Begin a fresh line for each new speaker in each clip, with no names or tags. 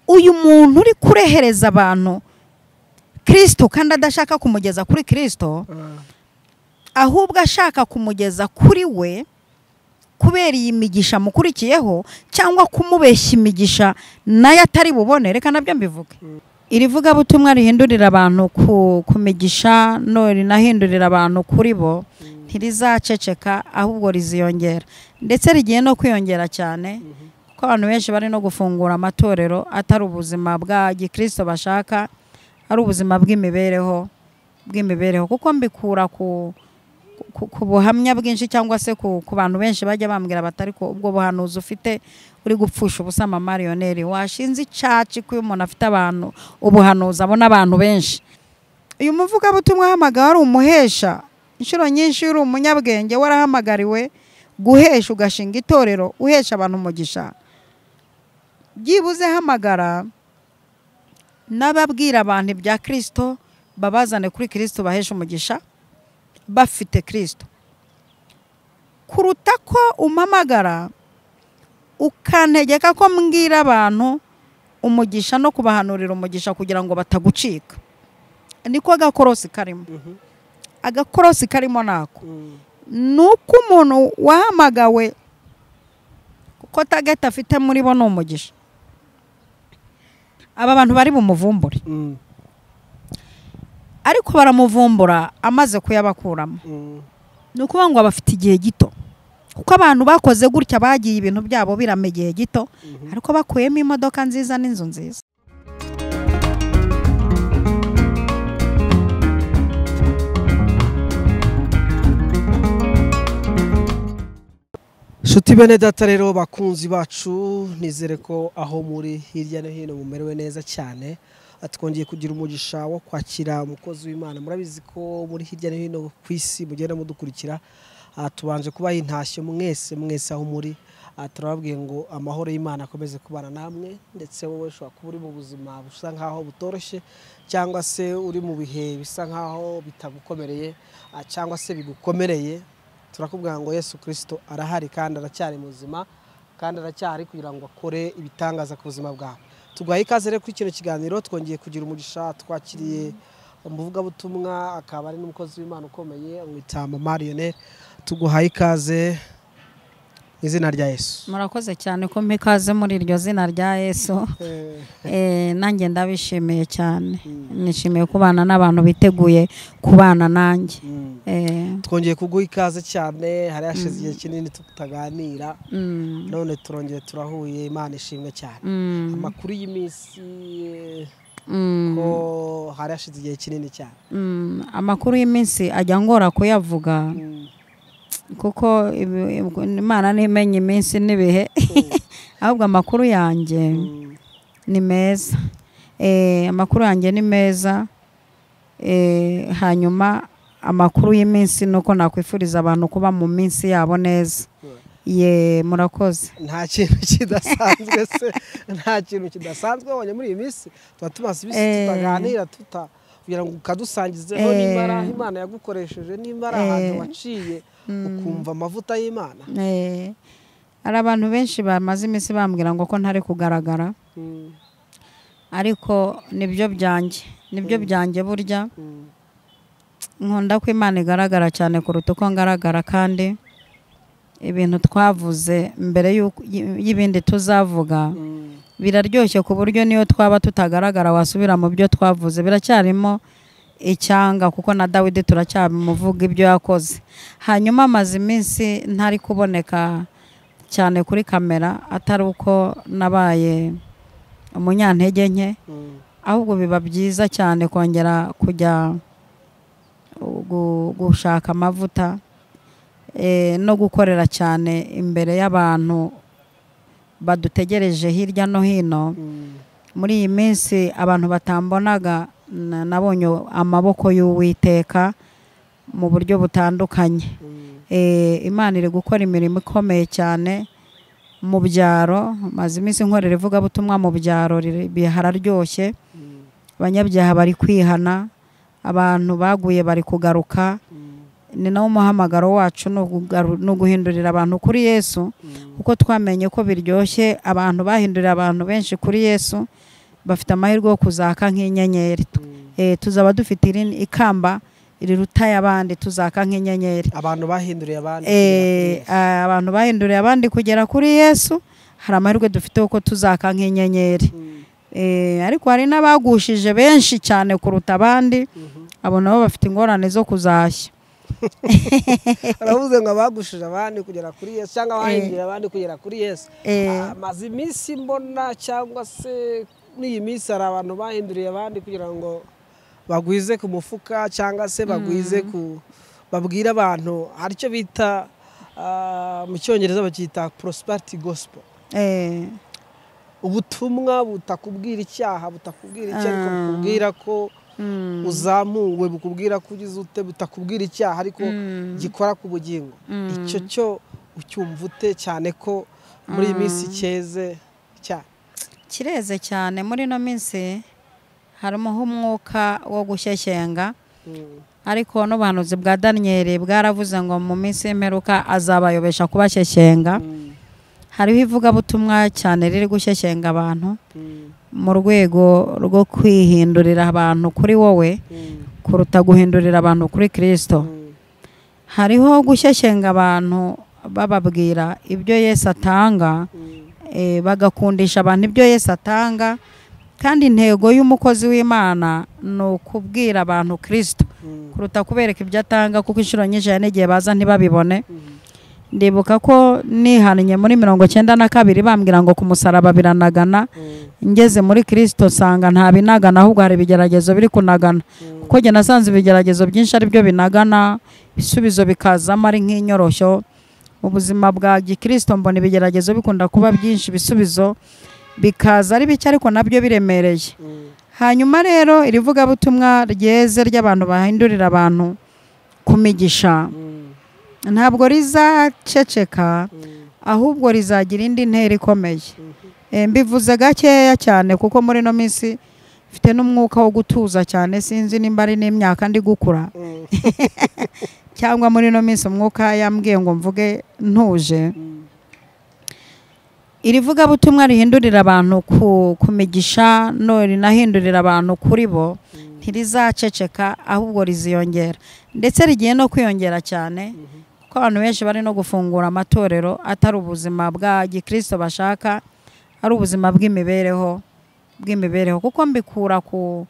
Uyu muntu uri kurehereza abantu Kristo kandi adashaka kumugeza kuri Kristo, ahubwo ashaka kumugeza kuri we kubera iyi migisha mukurikiyeho, cyangwa kumubeshya imigisha nayo atari bubone. Reka nabyo mbivuge. Iri vugabutumwa rihindurira abantu ku migisha no rinahindurira abantu kuri bo, ntirizaceceka ahubwo riziyongera, ndetse rigiye no kwiyongera cyane, kuko abantu benshi bari no gufungura amatorero atari ubuzima bwa gikristo bashaka, ari ubuzima bw'imibereho kuko mbikura ku buhamya bwinshi cyangwa se ku bantu benshi bajya bambwira batari ko ubwo buhanuzi ufite uri gupfusha ubusa. Mama Lionel washinze icaci ko umuntu afite abantu ubuhanuzi abona abantu benshi. Uyu muvugabutumwa ahamagara ari umuhesha inshuro nyinshi, uri umunyabwenge warahamagariwe guhesha, ugashinga itorero uhesha abantu umugisha. Byibuze hamagara n'ababwira abantu ibya Kristo, babazane kuri Kristo bahesha umugisha bafite Kristo, kuruta ko umpamagara ukantegeka ko mbwira abantu umugisha no kubahanurira umugisha kugira ngo batagucika. Niko agakorosi karimo. Agakorosi karimo nako nuko umuntu wahamagawe kuko target afite muri bo ni umugisha, aba bantu bari bumuvumbure, ariko baramuvumbura amaze kuyabakuramo. Ni ukuvuga ngo abafite igihe gito, kuko abantu bakoze gutya bagiye ibintu byabo birama igihe gito, ariko bakuyemo imodoka nziza n'inzu nziza.
Shuti bene data rero bakunzi bacu, nizere ko aho muri hirya no hino mumerewe neza cyane. Twongeye kugira umugisha wo kwakira umukozi w'Imana. Murabizi ko muri hirya no hino ku isi mugenda mudukurikira. Tubanje kubaha intashyo mwese mwese aho muri. Turababwiye ngo amahoro y'Imana akomeze kubana namwe, ndetse wowe ushobora kuba uri mu buzima busa nkaho butoroshye, cyangwa se uri mu bihe bisa nkaho bitagukomereye, cyangwa se bigukomereye. Turakubwira ngo Yesu Kristo arahari kandi aracyari muzima, kandi aracyari kugira ngo akore ibitangaza ku buzima bwawe. Tuguhaye ikaze rero kuri kino kiganiro. Twongeye kugira umugisha, twakiriye umuvugabutumwa akaba ari n'umukozi w'Imana ukomeye umwita Mama Lionel. Tuguhaye ikaze mu izina rya Yesu.
Murakoze cyane ko mpa ikaze muri iryo zina rya Yesu. Nanjye ndabishimiye cyane, nishimiye kubana n'abantu biteguye kubana nanjye.
Twongeye kuguha ikaze cyane, hari hashize igihe kinini tutaganira, none turongeye turahuye. Imana ishimwe cyane. Amakuru y'iminsi ko hari hashize igihe kinini cyane.
Amakuru y'iminsi ajya ngora kuyavuga, kuko Imana ntimenye iminsi n'ibihe. Ahubwo amakuru yanjye ni meza. Amakuru yanjye ni meza. Hanyuma amakuru y'iminsi nuko nakwifuriza abantu kuba mu minsi yabo neza. Ye, murakoze.
Nta kintu kidasanzwe se, nta kintu kidasanzwe wabonye muri iyi minsi? Tuba tumaze iminsi tutaganira, kugira ngo ukadusangizeho nimba ari aho Imana yagukoresheje, nimba ari ahantu waciye ukumva amavuta y'Imana.
Hari abantu benshi bamaze iminsi bambwira ngo ko ntari kugaragara, ariko nibyo byanjye, nibyo byanjye. Burya nkunda ko Imana igaragara cyane kuruta uko ngaragara, kandi ibintu twavuze mbere y'ibindi tuzavuga biraryoshye ku buryo niyo twaba tutagaragara wasubira mu byo twavuze biracyarimo icyanga, kuko na Dawidi turacyamuvuga ibyo yakoze. Hanyuma amaze iminsi ntari kuboneka cyane kuri kamera, atari uko nabaye umunyantege nke, ahubwo biba byiza cyane kongera kujya gushaka amavuta no gukorera cyane imbere y'abantu badutegereje hirya no hino. Muri iyi minsi abantu batambonaga, nabonye amaboko y'Uwiteka mu buryo butandukanye. Imana iri gukora imirimo ikomeye cyane mu byaro. Maze iminsi nkorera ivugabutumwa mu byaro, hararyoshye. Abanyabyaha bari kwihana, abantu baguye bari kugaruka. Ni nawo muhamagaro wacu, no guhindurira abantu kuri Yesu, kuko twamenye ko biryoshye abantu bahindurira abantu benshi kuri Yesu. bafite amahirwe yo kuzaka nk'inyenyeri. Tuzaba dufite ikamba riruta y'abandi, tuzaka nk'inyenyeri.
Abantu bahinduriye abandi,
abantu bahinduriye abandi kugera kuri Yesu, hari amahirwe dufite uko tuzaka nk'inyenyeri. Ariko hari n'abagushije benshi cyane kuruta abandi, abo nabo bafite ingorane zo kuzashya.
Aravuze ngo abagushije abandi kugera kuri Yesu cyangwa abahinduriye abandi kugera kuri Yesu. Maze iminsi mbona cyangwa se n'iyi minsi hari abantu bahinduriye abandi kugira ngo bagwize ku mufuka cyangwa se bagwize ku babwira abantu, hari icyo bita mu Cyongereza bacyita prosperity gospel. Ubutumwa butakubwira icyaha, butakubwira icyo, ariko bukubwira ko uzamuwe, bukubwira ko ugize ute, butakubwira icyaha ariko gikora ku bugingo. Icyo cyo ucyumva ute cyane ko muri iyi minsi cyeze cyane?
Kireze cyane muri ino minsi, harimo umwuka wo gushyeshyenga. Ariko n'ubuhanuzi bwa Daniel bwaravuze ngo mu minsi y'imperuka azabayobesha kubashyeshyenga. Hariho ivugabutumwa cyane riri gushyeshyenga abantu mu rwego rwo kwihindurira abantu kuri wowe kuruta guhindurira abantu kuri Kristo. Hariho gushyeshyenga abantu bababwira ibyo Yesu atanga, bagakundisha abantu ibyo Yesu atanga, kandi intego y'umukozi w'Imana ni ukubwira abantu Kristo kuruta kubereka ibyo atanga, kuko inshuro nyinshi hari n'igihe baza ntibabibone. Ndibuka ko nihannye muri 92 bambwira ngo ku musaraba biranagana, ngeze muri Kristo sanga nta binagana, ahubwo hari ibigeragezo biri kunagana. Kuko njye nasanze ibigeragezo byinshi ari byo binagana, ibisubizo bikazamo ari nk'inyoroshyo. Mu buzima bwa gikristo mbona ibigeragezo bikunda kuba byinshi, ibisubizo bikaza ari bike ariko nabyo biremereye. Hanyuma rero iri vugabutumwa ryeze ry'abantu bahindurira abantu ku migisha ntabwo rizaceceka, ahubwo rizagira indi ntera ikomeye. Mbivuze gakeya cyane kuko muri no minsi mfite n'umwuka wo gutuza cyane, sinzi nimba ari n'imyaka ndi gukura cyangwa muri no minsi umwuka yambwiye ngo mvuge ntuje. Iri vugabutumwa rihindurira abantu ku migisha no rinahindurira abantu kuri bo, ntirizaceceka ahubwo riziyongera, ndetse rigiye no kwiyongera cyane, kuko abantu benshi bari no gufungura amatorero atari ubuzima bwa gikristo bashaka, ari ubuzima bw'imibereho. Kuko mbikura ku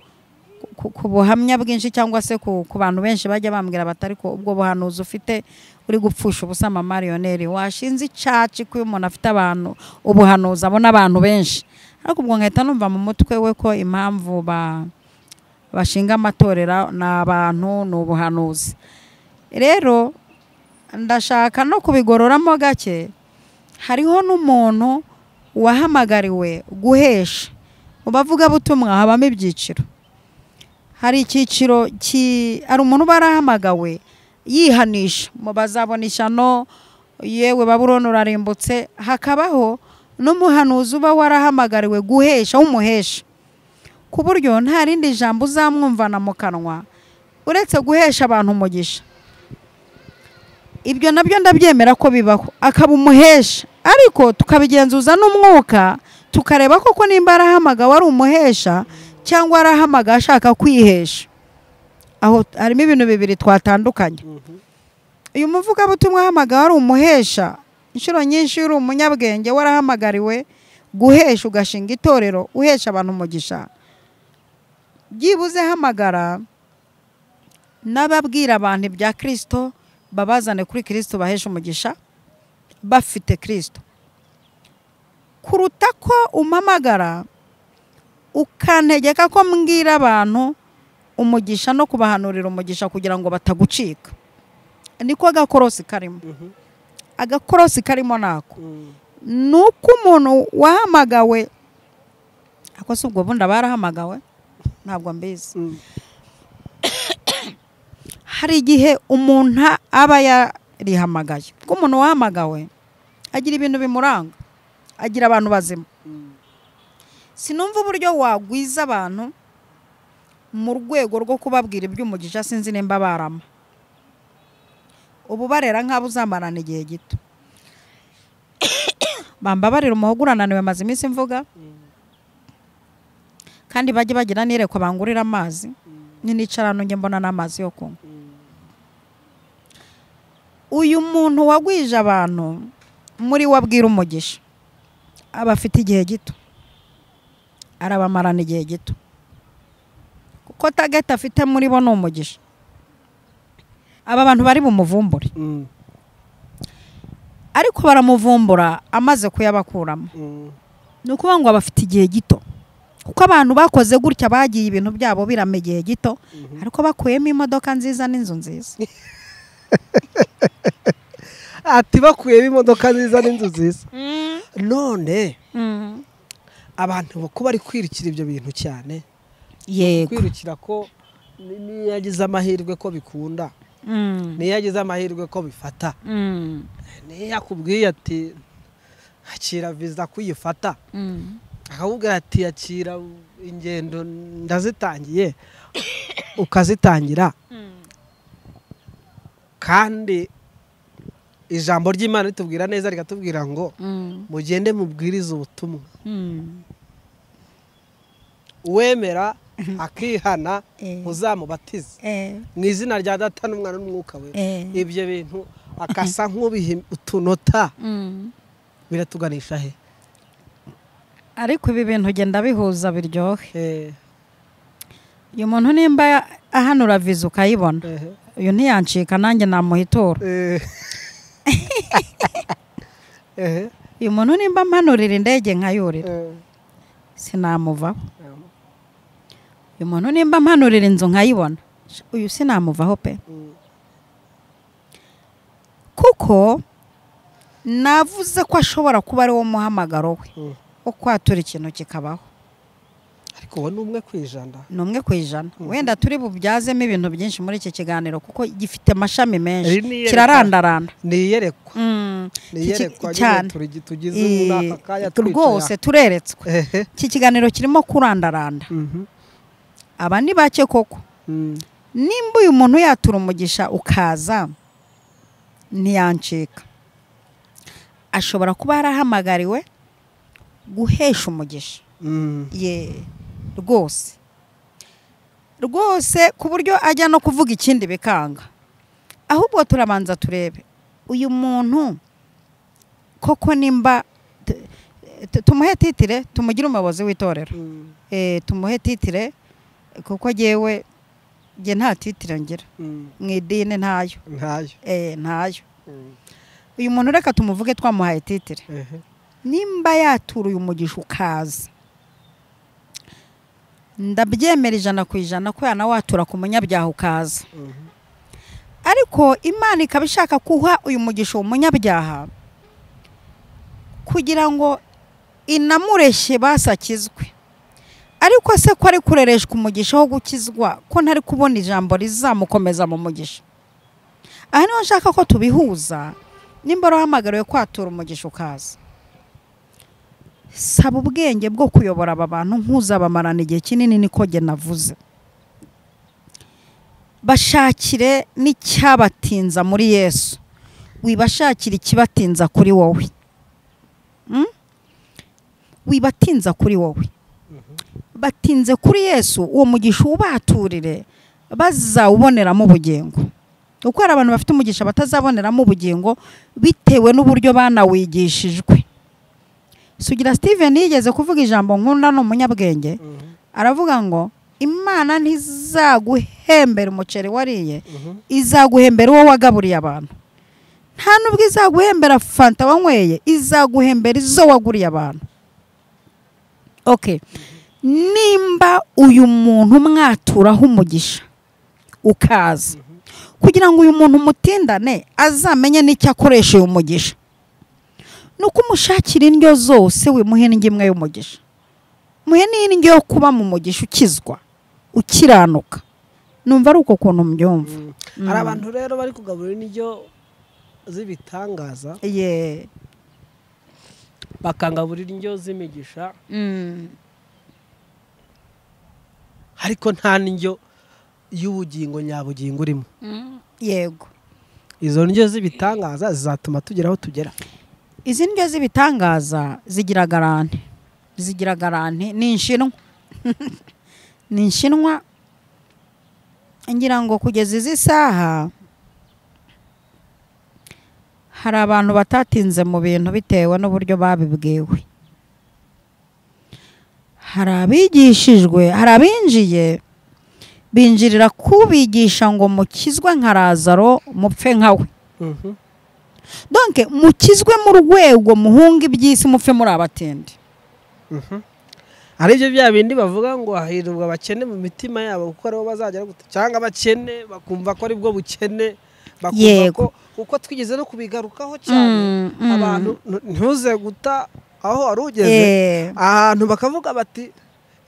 buhamya bwinshi cyangwa se ku bantu benshi bajya bambwira batari ko ubwo buhanuzi ufite uri gupfusha ubusa mama Lionel, washinze icaci ko umuntu afite abantu ubuhanuzi abona abantu benshi. Ariko ubwo nkahita numva mu mutwe we ko impamvu bashinga amatorero n'abantu ni ubuhanuzi. Rero ndashaka no kubigororamo gake, hariho n'umuntu wahamagariwe guhesha. Mu bavugabutumwa habamo ibyiciro. Hari icyiciro ari umuntu barahamagawe yihanisha mu bazabona ishyano, yewe Babuloni urarimbutse. Hakabaho n'umuhanuzi uba warahamagariwe guhesha, w'umuhesha, ku buryo nta rindi jambo uzamwumvana mu kanwa uretse guhesha abantu umugisha. Ibyo nabyo ndabyemera ko bibaho, akaba umuhesha, ariko tukabigenzuza n'umwuka tukareba koko nimba arahamagawe ari umuhesha cyangwa arahamagawe ashaka kwihesha. Aho harimo ibintu bibiri twatandukanye. Uyu muvugabutumwa ahamagawe ari umuhesha, inshuro nyinshi uri umunyabwenge warahamagariwe guhesha, ugashinga itorero uhesha abantu umugisha, byibuze hamagara n'ababwira abantu ibya Kristo babazane kuri Kristo bahesha umugisha bafite Kristo, kuruta ko umpamagara ukantegeka ko mbwira abantu umugisha no kubahanurira umugisha kugira ngo batagucika. Niko agakorosi karimo. Agakorosi karimo nako nuko umuntu wahamagawe, ako si ubwo bundi barahamagawe ntabwo mbizi. Hari igihe umuntu aba yarihamagaye, kuko umuntu wahamagawe agira ibintu bimuranga, agira abantu bazima. Sinumva uburyo wagwiza abantu mu rwego rwo kubabwira iby'umugisha, sinzi nimba barama ubu barera nk'abo uzamarana igihe gito. Bambabarira umuhogo urananiwe, maze iminsi mvuga. Kandi bajye bagira n'irekwa bangurira amazi, ninicara hano njye mbona n'amazi yo kunywa. Uyu muntu wagwije abantu muri we abwira umugisha, aba afite igihe gito, arabamarana igihe gito, kuko target afite muri bo ni umugisha. Aba bantu bari bumuvumbure, ariko baramuvumbura amaze kuyabakuramo. Ni ukuvuga ngo abafite igihe gito, kuko abantu bakoze gutya bagiye ibintu byabo birama igihe gito, ariko bakuyemo imodoka nziza n'inzu nziza.
Ati bakuyemo imodoka nziza n'inzu nziza. None abantu ko bari kwirukira ibyo bintu cyane,
yego,
kwirukira ko niyo yagize amahirwe ko bikunda, niyo yagize amahirwe ko bifata, niyo yakubwiye ati akira viza kuyifata, akakubwira ati akira ingendo ndazitangiye, ukazitangira. Kandi ijambo ry'Imana ritubwira neza, rikatubwira ngo mugende mubwirize ubutumwa, uwemera akihana uzamubatize mu izina rya Data n'Umwana n'Umwuka we. Ibyo bintu akasa nk'ubiha utunota, biratuganisha he?
Ariko ibi bintu ugenda bihuza biryohe. Uyu muntu nimba ahanura viza ukayibona, uyu ntiyancika nanjye namuhitura. Uyu muntu nimba ampanurira indege nkayurira, sinamuvaho. Uyu muntu nimba ampanurira inzu nkayibona, uyu sinamuvaho pe. Kuko navuze ko ashobora kuba ari wo muhamagaro we wo kwatura ikintu kikabaho.
Ariko uwo ni 1 ku 100.
Ni 1 ku 100. Wenda turi bubyazemo ibintu byinshi muri iki kiganiro, kuko gifite amashami menshi, kirarandaranda.
Ni iyerekwa. Ni iyerekwa nyine tugize muri aka kanya
rwose tureretswe. Iki kiganiro kirimo kurandaranda. Aba ni bake koko. Nimba uyu muntu yatura umugisha ukaza ntiyancika, ashobora kuba yarahamagariwe guhesha umugisha. Ye rwose rwose, ku buryo ajya no kuvuga ikindi bikanga. Ahubwo turabanza turebe uyu muntu koko nimba tumuhe titire, tumugire umuyobozi w'itorero. Tumuhe titire, kuko jewe nge nta titire ngira mu idini, ntayo. Ntayo. Uyu muntu reka tumuvuge twamuhaye titire. Nimba yatura uyu mugisha ukaza, ndabyemera 100 ku 100 ko yanawatura ku munyabyaha ukaza. Ariko Imana ikaba ishaka kuha uyu mugisha umunyabyaha kugira ngo inamureshye basakizwe. Ariko se ko ari kurereshwa umugisha wo gukizwa, ko ntari kubona ijambo rizamukomeza mu mugisha? Aha niho nshaka ko tubihuza. Nimba uhamagariwe kwatura umugisha ukaza, saba ubwenge bwo kuyobora aba bantu nkuzabamarana igihe kinini, niko jye navuze. Bashakire n'icyabatinza muri Yesu, wibashakira ikibatinza kuri wowe. Wibatinza kuri wowe, batinze kuri Yesu, uwo mugisha ubaturire bazawuboneramo ubugingo. Kuko hari abantu bafite umugisha batazaboneramo ubugingo bitewe n'uburyo banawigishijwe. Sugira Steven yigeze kuvuga ijambo nkunda, ni umunyabwenge, aravuga ngo Imana ntizaguhembera umuceri wariye, izaguhembera uwo wagaburiye abantu. Nta nubwo izaguhembera fanta wanyweye, izaguhembera izo waguriye abantu. Okay. Nimba uyu muntu mwaturaho umugisha ukaza, kugira ngo uyu muntu mutindane azamenye n'icyo akoresha uyu mugisha, nuko umushakira indyo zose, wimuhe indyo imwe y'umugisha, muhe n'indyo yo kuba mu mugisha ukizwa ukiranuka. Numva ari uko kuntu mbyumva.
Hari abantu rero bari kugaburira indyo z'ibitangaza, bakangaburira indyo z'imigisha, ariko nta ndyo y'ubugingo nyabugingo urimo.
Yego.
Izo ndyo z'ibitangaza zizatuma tugera aho tugera.
Izi ndyo z'ibitangaza zigira garanti, zigira garanti ni inshinwa. Ni inshinwa, ngira ngo kugeza izi saha hari abantu batatinze mu bintu bitewe n'uburyo babibwiwe. Hari abigishijwe, hari abinjiye binjirira kubigisha ngo mukizwe nka Lazaro mupfe nkawe. Donc mukizwe mu rwego muhunga iby'isi mupfe muri abatindi.
Ari byo bya bindi bavuga ngo hahirwa abakene mu mitima yabo kuko aribo bazagera gute, cyangwa abakene bakumva ko ari bwo bukene, bakumva ko kuko twigeze no kubigarukaho cyane abantu ntuze guta aho wari ugeze ahantu bakavuga bati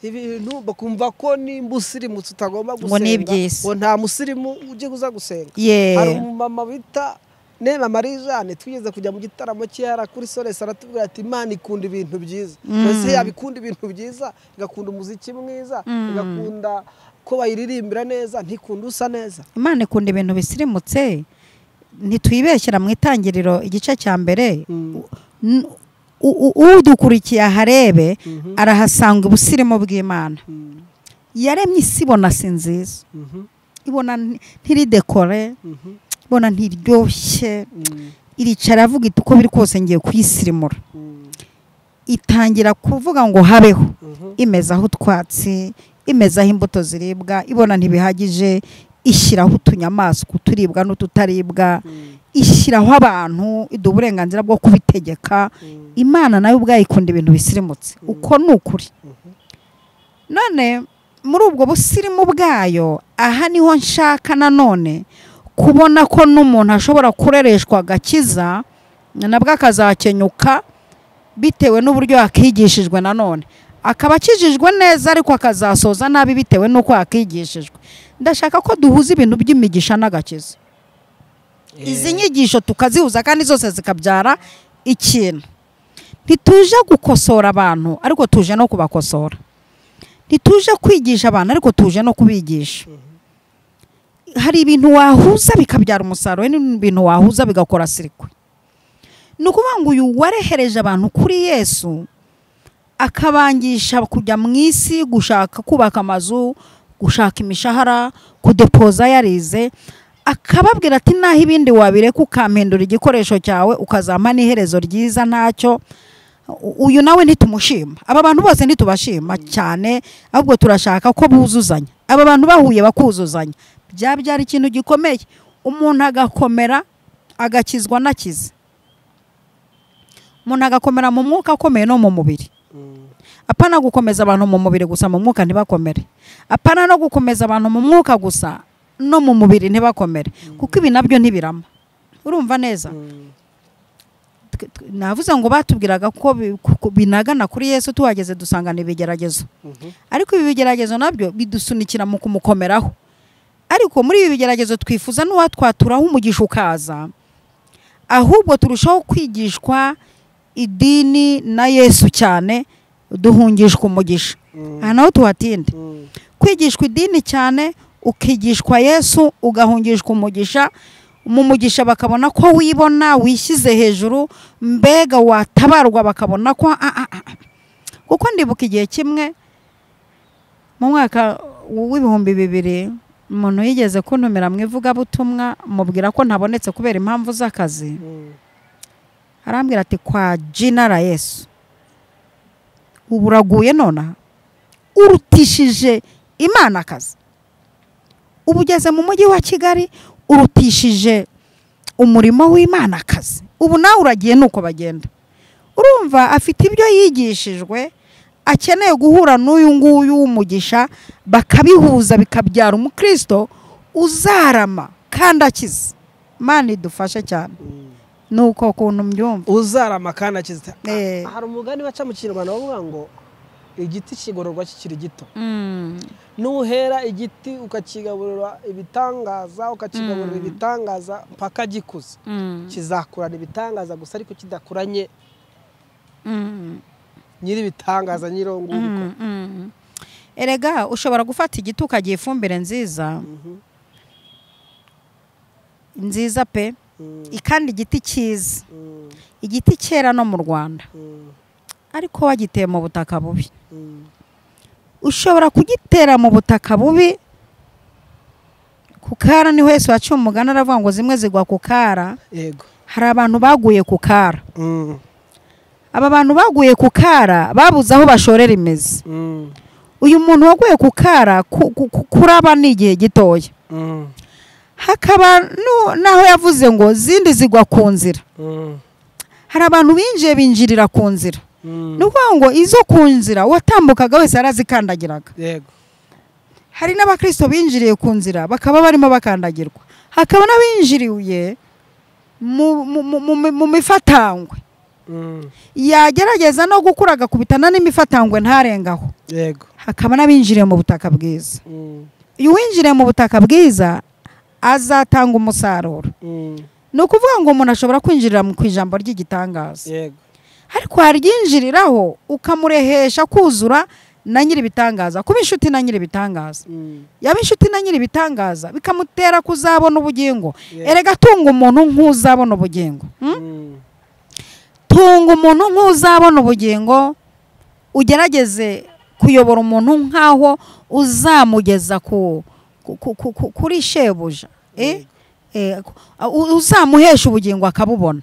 ibintu bakumva ko nimba usirimutse utagomba gusenga, ngo nta musirimu ujye uza gusenga. Hari umumama bita Nema Marie Jeanne twigeze kujya mu gitaramo cy'ara kuri Sores, aratubwira ati Imana ikunda ibintu byiza. Mbese yabikunda ibintu byiza, igakunda umuziki mwiza, igakunda ko bayiririmbira neza, ntikunda usa neza.
Imana ikunda ibintu bisirimutse. Ntitwibeshyira mu itangiriro igice cya mbere, udukurikiye aharebe arahasanga ubusirimu bw'Imana. Yaremye isi ibona si nziza, ibona ntiridekore, ibona ntiryoshye, iricara avuga iti uko biri kose ngiye kuyisirimura. Itangira kuvuga ngo habeho, imezaho utwatsi, imezaho imbuto ziribwa, ibona ntibihagije, ishyiraho utunyamaswa uturibwa n'ututaribwa, ishyiraho abantu, iduha uburenganzira bwo kubitegeka. Imana nayo ubwayo ikunda ibintu bisirimutse, uko ni ukuri. None muri ubwo busirimu bwayo, aha niho nshaka nanone kubona ko n'umuntu ashobora kurereshwa agakiza nabwo akazakenyuka bitewe n'uburyo yakigishijwe, nanone akaba akijijwe neza ariko akazasoza nabi bitewe n'uko yakigishijwe. Ndashaka ko duhuza ibintu by'imigisha n'agakiza. Izi nyigisho tukazihuza kandi zose zikabyara ikintu. Ntituje gukosora abantu ariko tuje no kubakosora. Ntituje kwigisha abantu ariko tuje no kubigisha. Hari ibintu wahuza bikabyara umusaruro, n'ibintu wahuza bigakora sirikwe. Ni ukuvuga ngo uyu warehereje abantu kuri Yesu akabangisha kujya mu isi gushaka kubaka amazu, gushaka imishahara, kudepoza yarize, akababwira ati naho ibindi wabireka ukampindura igikoresho cyawe ukazampa n'iherezo ryiza ntacyo. Uyu nawe ntitumushima. Aba bantu bose ntitubashima cyane, ahubwo turashaka ko buzuzanya. Aba bantu bahuye bakuzuzanya, byabyara ikintu gikomeye. Umuntu agakomera agakizwa nakize, umuntu agakomera mu mwuka akomeye no mu mubiri. Apana gukomeza abantu mu mubiri gusa, mu mwuka ntibakomere. Apana no gukomeza abantu mu mwuka gusa no mu mubiri ntibakomere, kuko ibi nabyo ntibirama. Urumva neza? Navuze ngo batubwiraga ko binagana kuri Yesu, tuhageze dusangana ibigeragezo. Ariko ibi bigeragezo nabyo bidusunikira mu kumukomeraho. Ariko muri ibi bigeragezo twifuza n'uwatwaturaho umugisha ukaza, ahubwo turushaho kwigishwa idini na Yesu cyane, duhungishwa umugisha. Aha naho tuhatinde. Kwigishwa idini cyane, ukigishwa Yesu, ugahungishwa umugisha. Mu mugisha bakabona ko wibona wishyize hejuru, mbega watabarwa bakabona ko kuko ndibuka igihe kimwe mu mwaka w'2000 umuntu yigeze kuntumira mu ivugabutumwa, mubwira ko ntabonetse kubera impamvu z'akazi. Arambwira ati kwa jina la Yesu uburaguye nonaha, urutishije Imana akazi. Ubu ugeze mu mujyi wa Kigali urutishije umurimo w'Imana akazi. Ubu nawe uragiye nuko bagenda. Urumva afite ibyo yigishijwe, akeneye guhura n'uyu nguyu w'umugisha, bakabihuza bikabyara umukristo uzarama kandi akize. Imana idufashe cyane. Nuko kuntu mbyumva
uzarama kandi akize. Hari umugani baca mu Kinyarwanda bavuga ngo igiti kigororwa kikiri gito. Nuhera igiti ukakigaburira ibitangaza, ukakigaburira ibitangaza mpaka gikuze, kizakurana ibitangaza gusa ariko kidakuranye nyiri ibitangaza nyironguko.
Erega ushobora gufata igiti ukagiha ifumbire nziza nziza pe, ikandi igiti cyiza, igiti cyera no mu Rwanda, ariko wagiteye mu butaka bubi. Ushobora kugitera mu butaka bubi. Ku kara niho Yesu yaciye umugani aravuga ngo zimwe zigwa ku kara.
Yego.
Hari abantu baguye ku kara. Aba bantu baguye ku kara babuze aho bashorera imizi. Uyu muntu waguye ku kara kuraba ni igihe gitoya. Hakaba naho yavuze ngo zindi zigwa ku nzira. Hari abantu binjiye binjirira ku nzira. Ni ukuvuga ngo izo ku nzira uwatambukaga wese yarazikandagiraga.
Yego.
Hari n'abakristo binjiriye ku nzira bakaba barimo bakandagirwa. Hakaba n'abinjiriye mu mifatangwe. Yagerageza no gukura agakubitana n'imifatangwe ntarengaho.
Yego.
Hakaba n'abinjiriye mu butaka bwiza. Iyo winjiriye mu butaka bwiza azatanga umusaruro. Ni ukuvuga ngo umuntu ashobora kwinjirira mu ijambo ry'igitangaza.
Yego.
Ariko haryinjiriraho ukamurehesha kuzura na nyiri bitangaza, kuba inshuti na nyiri bitangaza. Yaba inshuti na nyiri bitangaza bikamutera kuzabona ubugingo. Erega tunga umuntu nk'uzabona ubugingo. Tunga umuntu nk'uzabona ubugingo, ugerageze kuyobora umuntu nkaho uzamugeza kuri shebuja. Uzamuhesha ubugingo akabubona.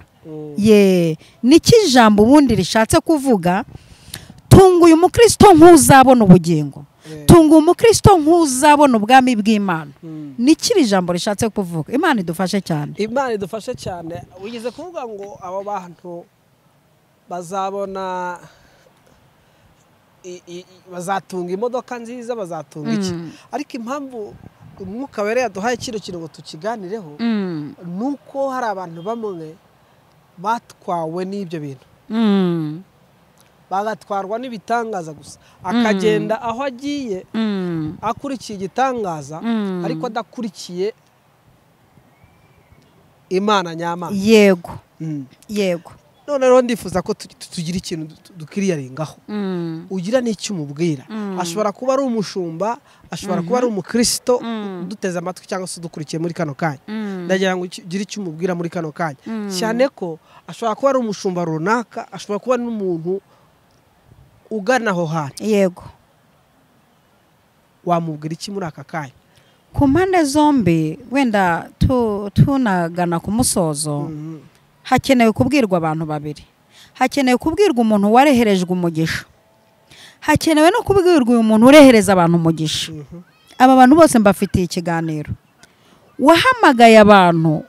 Ye, niki ijambo ubundi rishatse kuvuga? Tunga uyu mukristo nk'uzabona ubugingo. Tunga umukristo nk'uzabona ubwami bw'Imana. Niki ijambo rishatse kuvuga? Imana idufashe cyane.
Imana idufashe cyane. Wigeze kuvuga ngo abo bantu bazabona bazatunga imodoka nziza, bazatunga iki. Ariko impamvu Umwuka Wera yaduhaye kino kintu ngo tukiganireho, nuko hari abantu bamwe batwawe n'ibyo bintu. Bagatwarwa n'ibitangaza gusa, akagenda aho agiye akurikiye igitangaza, ariko adakurikiye Imana nyamana.
Yego. Yego.
None rero ndifuza ko tugira ikintu dukiriyaringaho. Ugira n'icyo umubwira. Ashobora kuba ari umushumba, ashobora kuba ari umukristo duteze amatwi cyangwa se dukurikiye muri kano kanya. Ndagira ngo ugire icyo umubwira muri kano kanya. Cyane ko ashobora kuba ari umushumba runaka, ashobora kuba n'umuntu ugana aho hantu.
Yego.
Wamubwira iki muri aka kanya?
Ku mpande zombi wenda tunagana ku musozo. Hakenewe kubwirwa abantu babiri. Hakenewe kubwirwa umuntu wareherejwe umugisha. Hakenewe no kubwirwa uyu muntu urehereza abantu umugisha. Aba bantu bose mbafitiye ikiganiro. Wahamagaye abantu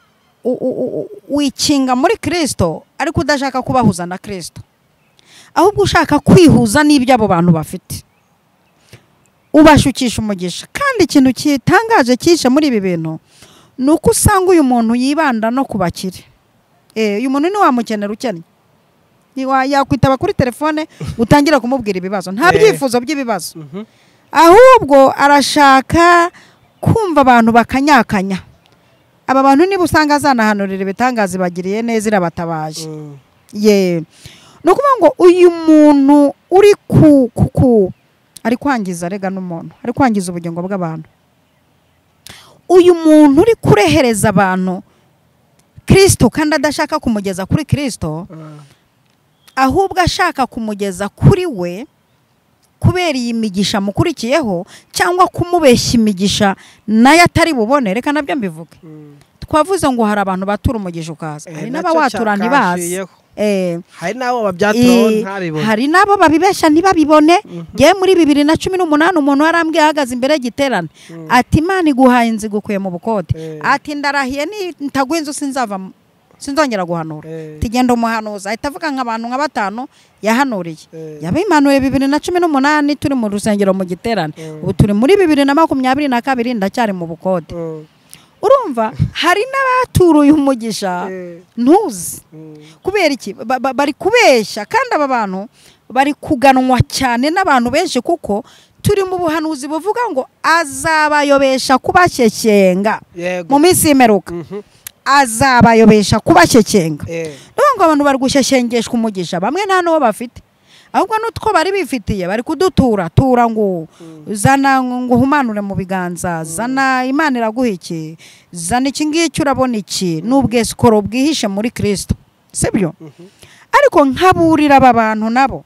wikinga muri Kristo ariko udashaka kubahuza na Kristo. Ahubwo ushaka kwihuza n'ibyo abo bantu bafite. Ubashukisha umugisha. Kandi ikintu kitangaje cyishe muri ibi bintu nuko usanga uyu muntu yibanda no kubakire. Uyu muntu ni wamukenera ukennye. Ni yakwitaba kuri telefone utangira kumubwira ibibazo. Nta byifuzo by'ibibazo. Ahubwo arashaka kumva abantu bakanyakanya. Aba bantu niba usanga azanahanurira ibitangaza bagiriye neza irabatabaje. Ye. No kuvuga ngo uyu muntu uri ku ari kwangiza rega n'umuntu, ari kwangiza ubugingo bw'abantu. Uyu muntu uri kurehereza abantu Kristo kandi adashaka kumugeza kuri Kristo, ahubwo ashaka kumugeza kuri we kubera iyi migisha mukurikiyeho cyangwa kumubeshya imigisha nayo atari bubone. Reka nabyo mbivuge. Twavuze ngo hari abantu batura umugisha ukaza, hari n'abawatura ntibazi.
Hari n'abo babyatura ntabibone,
hari n'abo babibesha ntibabibone. Ngiye muri 2018 umuntu warambwiye ahagaze imbere y'igiterane ati Imana iguhaye inzu igukuye mu bukode, ati ndarahiye ntaguha inzu sinzava sinzongera guhanura. Tigenda umuhanuza ahita avuga nk'abantu nka batanu yahanuriye. Yabimanuye 2018 turi mu rusengero mu giterane, ubu turi muri 2022 ndacyari mu bukode. Urumva hari n'abaturuye umugisha ntuzi kubera iki bari kubeshya. Kandi aba bantu bari kuganwa cyane n'abantu benshi kuko turi mu buhanuzi buvuga ngo azabayobesha kubashyekenga mu minsi y'imperuka. Azabayobesha kubashyekenga. Niyo ngo abantu bari gushyeshengeshwa umugisha, bamwe nta n'uwo bafite, ahubwo n'utwo bari bifitiye bari kudutura tura ngo zana ngo humanure mu biganza, zana Imana iraguha iki, zana iki ngiki urabona iki, n'ubwesikoro bwihishe muri Kristo, sibyo? Ariko nkaburira aba bantu nabo,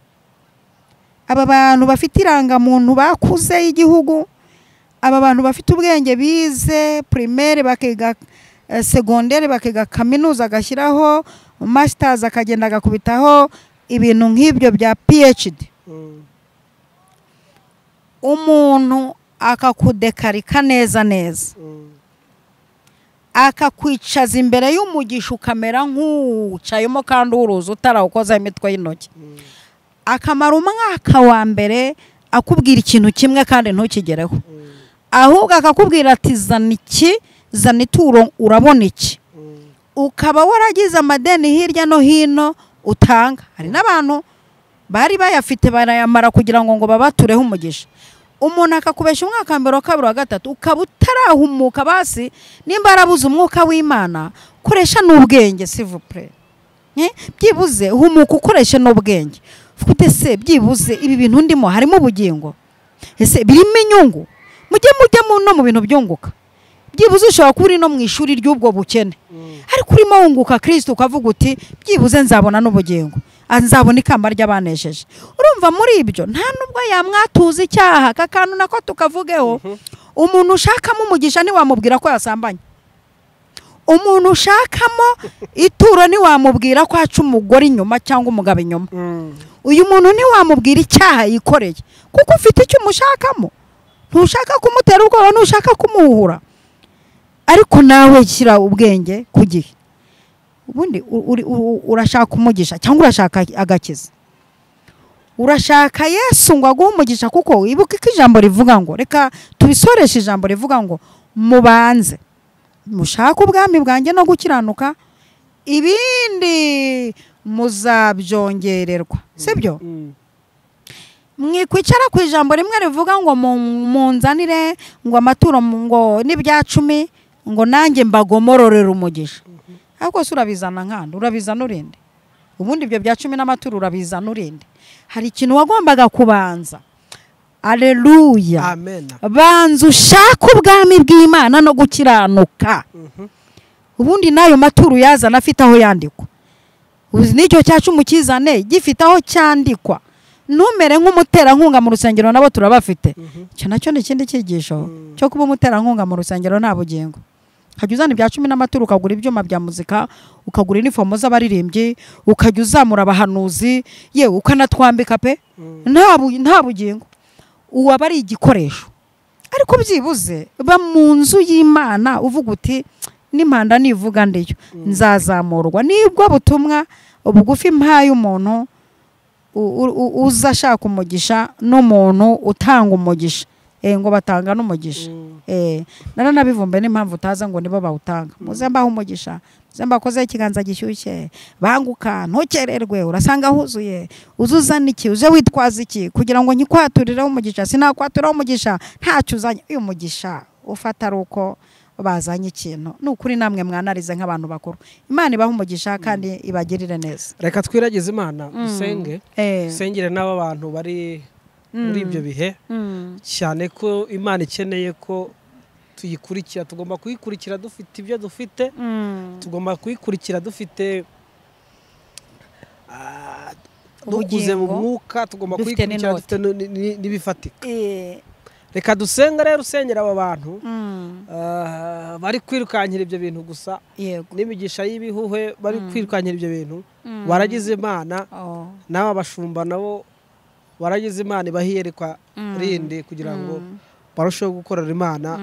Aba bantu bafite irangamuntu bakuze y'igihugu, aba bantu bafite ubwenge bize primaire bakiga secondaire bakiga kaminuza, agashyiraho masters, akagenda agakubitaho ibintu nk'ibyo bya PhD, umuntu akakudekarika neza neza, akakwicaza imbere y'umugisha ukamera nk'uwucayemo kandi uruzi utarawukozaho imitwe y'intoki, akamara umwaka wa mbere akubwira ikintu kimwe kandi ntukigereho, ahubwo akakubwira ati zana iki, zana ituro, urabona iki, ukaba waragize amadeni hirya no hino utanga. Hari n'abantu bari bayafite barayamara kugira ngo babatureho umugisha. Umuntu akakubesha umwaka wa mbere, wa kabiri, wa gatatu, ukaba utarahumuka. Basi nimba yarabuze umwuka w'Imana, koresha n'ubwenge, s'il vous plaît. Byibuze humuka ukoreshe n'ubwenge. Ufite se byibuze ibi bintu ndimo harimo ubugingo, ese birimo inyungu? Mujye mujya no mu bintu byunguka. Byibuze ushobora kuba uri no mu ishuri ry'ubwo bukene, ariko urimo wunguka Kristo, ukavuga uti byibuze nzabona n'ubugingo, nzabona ikamba ry'abanesheje. Urumva muri ibyo nta nubwo yamwatuza icyaha. Aka kantu nako tukavugeho, umuntu ushakamo umugisha ntiwamubwira ko yasambanye, umuntu ushakamo ituro ntiwamubwira ko aca umugore inyuma cyangwa umugabo inyuma, uyu muntu ntiwamubwira icyaha yikoreye, kuko ufite icyo umushakamo. Ntushaka kumutera ubwoba, ntushaka kumuhura, ariko nawe shyira ubwenge ku gihe. Ubundi urashaka umugisha cyangwa urashaka agakiza? Urashaka Yesu ngo aguhe umugisha, kuko wibuke ko ijambo rivuga ngo, reka tubisoreshe, ijambo rivuga ngo mubanze mushake ubwami bwanjye no gukiranuka, ibindi muzabyongererwa, sibyo? Mwikwicara ku ijambo rimwe rivuga ngo munzanire ngo amaturo ngo n'ibya cumi ngo nanjye mbagomororera umugisha. Ariko se urabizana nkande, urabizana urinde? Ubundi ibyo bya cumi n'amaturo urabizana urinde? Hari ikintu wagombaga kubanza. Aleluya,
amen.
Banza ushake ubwami bw'Imana no gukiranuka, ubundi n'ayo maturo yazana afite aho yandikwa. Uzi n'icyo cya cumi ukizane gifite aho cyandikwa. Ntumere nk'umuterankunga mu rusengero, nabo turabafite. Icyo nacyo ni ikindi cyigisho cyo kuba umuterankunga mu rusengero nta bugingo. Ukajya uzana ibya cumi n'amaturo, ukagura ibyuma bya muzika, ukagura inifomo z'abaririmbyi, ukajya uzamura abahanuzi, yewe ukanatwambika pe, nta bugingo. Uwaba ari igikoresho. Ariko byibuze ba mu nzu y'Imana uvuga uti n'impanda nivuga ndiyo nzazamurwa. Nibwo butumwa ubugufi mpaye umuntu uza ashaka umugisha n'umuntu utanga umugisha. Ngo batanga n'umugisha. Naranabivumbe n'impamvu utaza ngo nibo bawutanga. Muze mbaho umugisha, muze mbakozeho ikiganza gishyushye, banguka ntukererwe, urasanga huzuye, uzuzana iki, uze witwaza iki kugira ngo nkikwaturireho umugisha. Sinakwaturaho umugisha ntacyo uzanye. Uyu mugisha ufata ari uko bazanye ikintu. Ni ukuri namwe mwanarize nk'abantu bakuru. Imana ibahe umugisha kandi ibagirire neza.
Reka twiragize Imana, dusenge, dusengere n'aba bantu bari muri ibyo bihe, cyane ko Imana ikeneye ko tuyikurikira. Tugomba kuyikurikira dufite ibyo dufite, tugomba kuyikurikira dufite dukuze mu mwuka, tugomba kuyikurikira dufite n'ibifatika. Reka dusenga rero, usengera aba bantu bari kwirukankira ibyo bintu gusa, n'imigisha y'ibihuhe bari kwirukankira ibyo bintu. Baragize Imana, n'aba bashumba nabo baragize Imana ibahiyerekwa rindi kugira ngo barusheho gukorera Imana,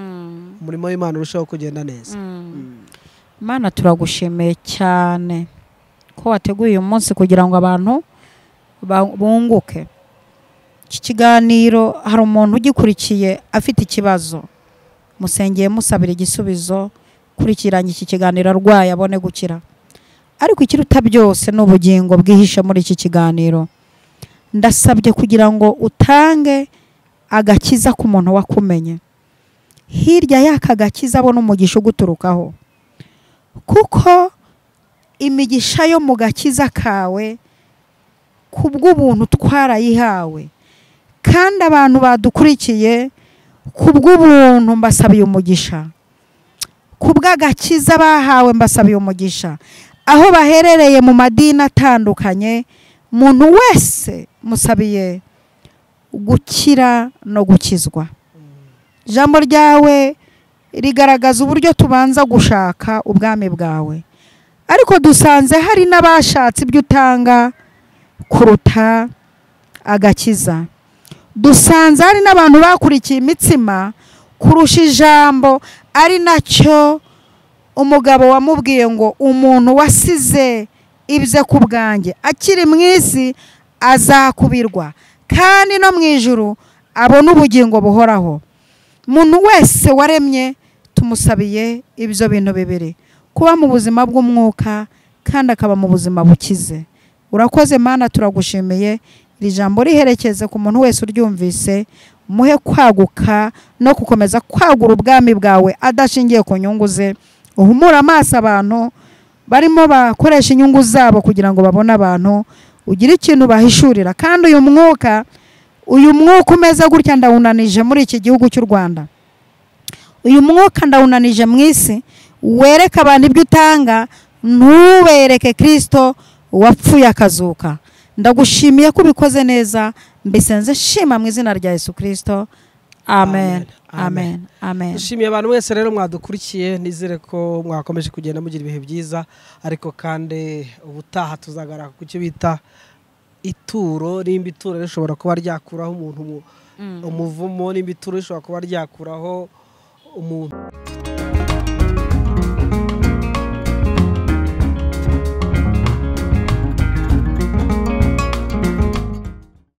umurimo w'Imana urusheho kugenda neza.
Imana turagushimiye cyane ko wateguye uyu munsi kugira ngo abantu bunguke. Iki kiganiro hari umuntu ugikurikiye afite ikibazo, musengeye musabira igisubizo, kurikiranye iki kiganiro arwaye abone gukira. Ariko ikiruta byose ni ubugingo bwihishe muri iki kiganiro. Ndasabye kugira ngo utange agakiza ku muntu wakumenye, hirya y'aka gakiza abona umugisha uguturukaho, kuko imigisha yo mu gakiza kawe kubw'ubuntu twarayihawe, kandi abantu badukurikiye kubw'ubuntu mbasabiye umugisha, kubw'agakiza bahawe mbasabiye umugisha, aho baherereye mu madini atandukanye, muntu wese musabiye gukira no gukizwa. Ijambo ryawe rigaragaza uburyo tubanza gushaka ubwami bwawe, ariko dusanze hari n'abashatse ibyo utanga kuruta agakiza. Dusanze hari n'abantu bakurikiye imitsima kurusha ijambo, ari nacyo umugabo wamubwiye ngo umuntu wasize ibye ku bwanjye akiri mu isi azakubirwa, kandi no mu ijuru abona ubugingo buhoraho. Umuntu wese waremye tumusabiye ibyo bintu bibiri, kuba mu buzima bw'umwuka kandi akaba mu buzima bukize. Urakoze Mana, turagushimiye. Iri jambo riherekeze ku muntu wese uryumvise, muhe kwaguka no gukomeza kwagura ubwami bwawe adashingiye ku nyungu ze. Uhumure amaso abantu barimo bakoresha inyungu zabo kugira ngo babone abantu, ugire ikintu bahishurira. Kandi uyu mwuka umeze gutya ndawunanije muri iki gihugu cy'u Rwanda, uyu mwuka ndawunanije mu isi. Wereke abantu ibyo utanga, ntubereke Kristo wapfuye akazuka. Ndagushimiye ko ubikoze neza, mbisenze shima mu izina rya Yesu Kristo. Amen. Amen. Amen.
Dushimiye abantu mwese rero mwadukurikiye, nizere ko mwakomeje kugenda mugira ibihe byiza, ariko kandi ubutaha tuzagaraka ku cyo bita ituro. Nimba ituro rishobora kuba ryakuraho umuntu umuvumo, nimba ituro rishobora kuba ryakuraho umuntu.